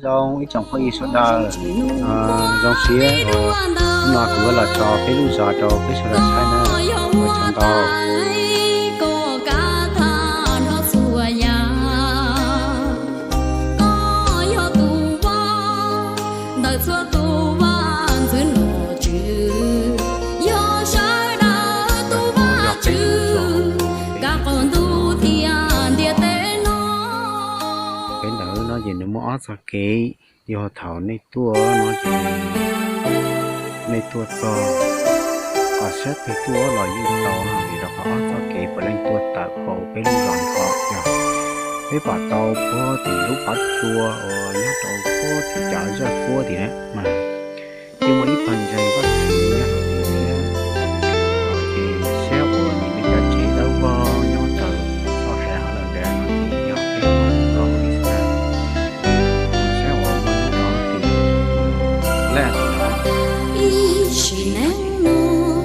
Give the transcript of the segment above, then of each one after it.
Zoo ib tsoom phooj ywg sawv daws, zoo siab uas hnub no kuv los tso peb lub zos rau peb sawv daws saib na, ua tsaug ntau. Peb ntawd no ces nws muaj ob txoj kev, yog thaum nej tuaj no ces nej tuaj txog qhov sab twg tuaj los yeej tau, vim rau qhov ob txoj kev puav leej tuaj tawm hauv peb lub zos nrho yog. Peb pom tau puag tim lub qhov tsua uas nyob rau puag tim cov zaj puab tim na mas yeej muaj ib pawg ntseeg Vajtswv nyob rau tim thiab. Ces sab uas nim no cov tsev dawb vog nyob rau txoj hauv lawm ntawd no ces yog peb pom tau li xwb na. Sab uas muaj lub roob tim laj tim no,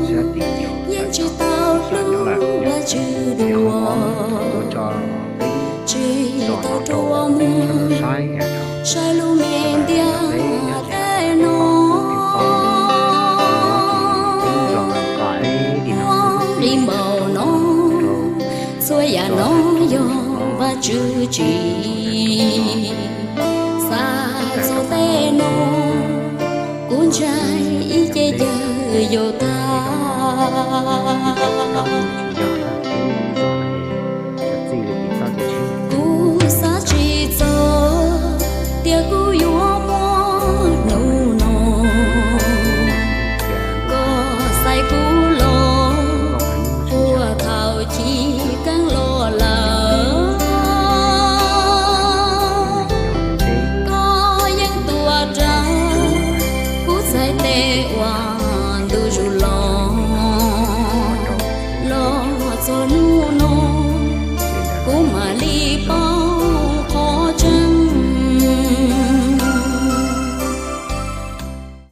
sab tim yog tawm tau sab nyob lawm, ces ho muab tso peb zos no rau sawv daws saib, sawv daws saib lub me ntiaj teb no, peb zos no nqaim li no, nqi npaum no, txhua yam no yog Vajtswv tsim. Xav txog tej no, kuv ntshai ib ce cawg yuav tag. Kuv xav tsis txog tias kuv yuav muaj hnub no, koj xaiv kuv los puag thaum chiv keeb los lawm. Koj yeej tuav rawv kuv txhais tes uas ntu zus los, los txog